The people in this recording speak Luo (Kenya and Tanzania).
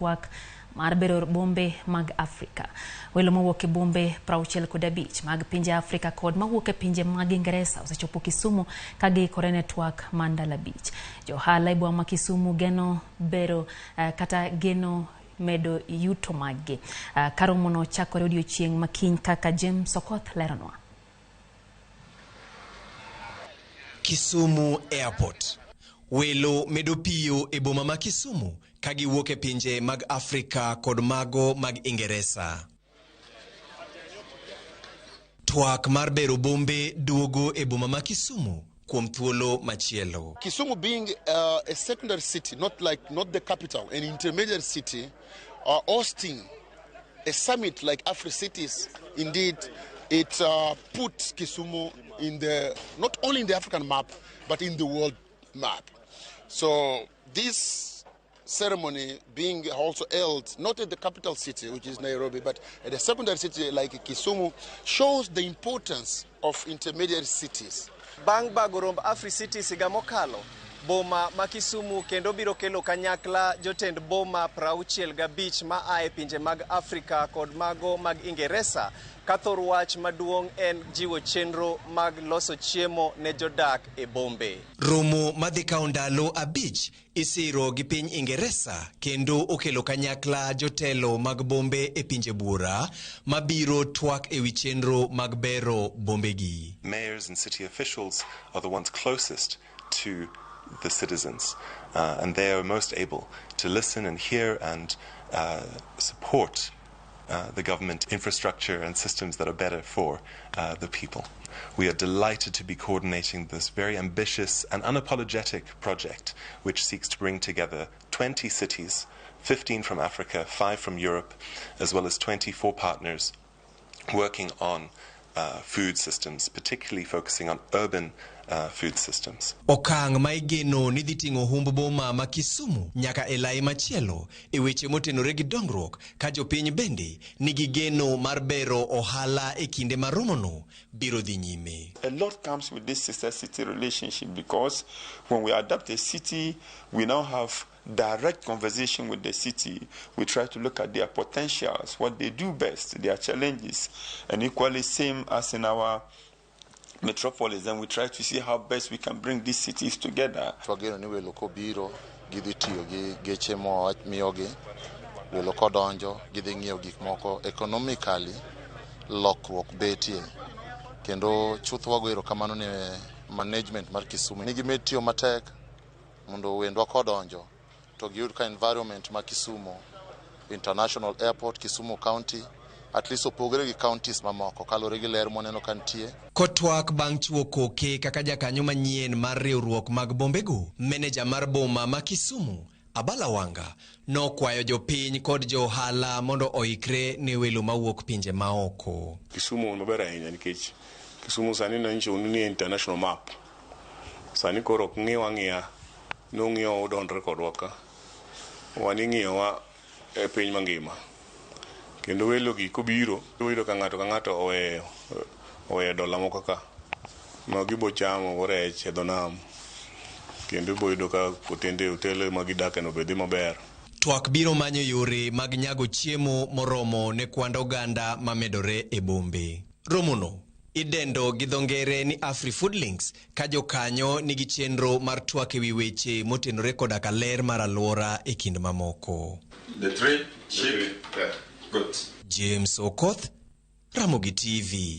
Twak mar bero bombe mag Afrika. Welo mowuok e bombe 65 mag pinje Afrika kod mawuok e pinje mag Ingresa osechopo Kisumu ka giikore ne twak mar ndalo 5. Jo ohala e boma ma Kisumu geno bero kata geno medo yuto maggi. Ka romono chakore odiochieng' ma kiny kaka James Okoth leronwa. Kisumu Airport. Welo medo piyo e boma ma Kisumu ka giwuok e pinje mag Afrika kod mago mag Ingeresa. Twak mar bero bombe duogo e boma ma Kisumu kuom thuolo machielo. Kisumu being a secondary city, not like not the capital, an intermediate city, hosting a summit like AfriCities, indeed, it puts Kisumu in the not only in the African map, but in the world map. So this ceremony being also held not at the capital city, which is Nairobi, but at a secondary city like Kisumu, shows the importance of intermediary cities. Bang' bago romb AfriCities higa mokalo, boma ma Kisumu kendo biro kelo kanyakla jotend boma 65 ma a e pinje mag Afrika kod mago mag Ingeresa ka thor wach maduong' en jiwo chenro mag loso chiemo ne jodak e bombe. Romo madhi kawo ndalo 5 isiro gi piny Ingeresa kendo okelo kanyakla jotelo mag bombe e pinje buora mabiro twak ewi chenro mag bero bombegi. Mayors and city officials are the ones closest to the citizens, and they are most able to listen and hear and support the government infrastructure and systems that are better for the people. We are delighted to be coordinating this very ambitious and unapologetic project, which seeks to bring together 20 cities, 15 from Africa, 5 from Europe, as well as 24 partners working on food systems, particularly focusing on urban food systems. Okang' ma igeno ni dhi ting'o humb boma ma Kisumu nyaka e lai machielo e weche motenore gi dongruok ka jopiny bende nigi geno mar bero ohala e kinde ma romono biro dhi nyime. A lot comes with this sister city relationship because when we adopt a city, we now have direct conversation with the city. We try to look at their potentials, what they do best, their challenges, and equally same as in our metropolis, and we try to see how best we can bring these cities together. Wageno ni welo kobiro gidhi tiyo gi geche miyogi welo kodonjo gidhi ng'iewo gik moko economically lokruok betie kendo chuth wago erokamano ne management mar Kisumu ni gimed tiyo matek mondo wendwa kodonjo to giyud ka environment ma Kisumu International Airport, Kisumu County at least opogore gi counties mamoko kaluwore gi ler mwaneno ka nitie. Kotwak bang' chiwo koke kaka jakanyo manyien mar riwruok mag bombego, meneja mar boma ma Kisumu Abala Wanga nokwayo jopiny kod jo ohala mondo oikre ne welo mawuok pinje maoko. Kisumu maber ahinya nikech Kisumu sani nanyiso ni international map. Sani koro ok ng'iwa ang'iya, nong'iyo udondre kodwa ka. Wan ing'iyowa e piny mangima. Kendo welo gi kobiro, iyudo ka ng'ato ka ng'ato oweyo dola moko ka ma gibo chamo rech e dho nam. Kendo ibo yudo ka otende otele ma gidake no be dhi maber. Twak biro manyo yore mag nyago chiemo moromo ne kwand oganda mamedore e bombe. Romono idendo gi dho ngere ni Afri Food Links ka jokanyo nigi chenro mar twak ewi weche motenore koda ka ler mar alwora e kind mamoko. The three sheep, yeah. Good. James Okoth, Ramogi TV.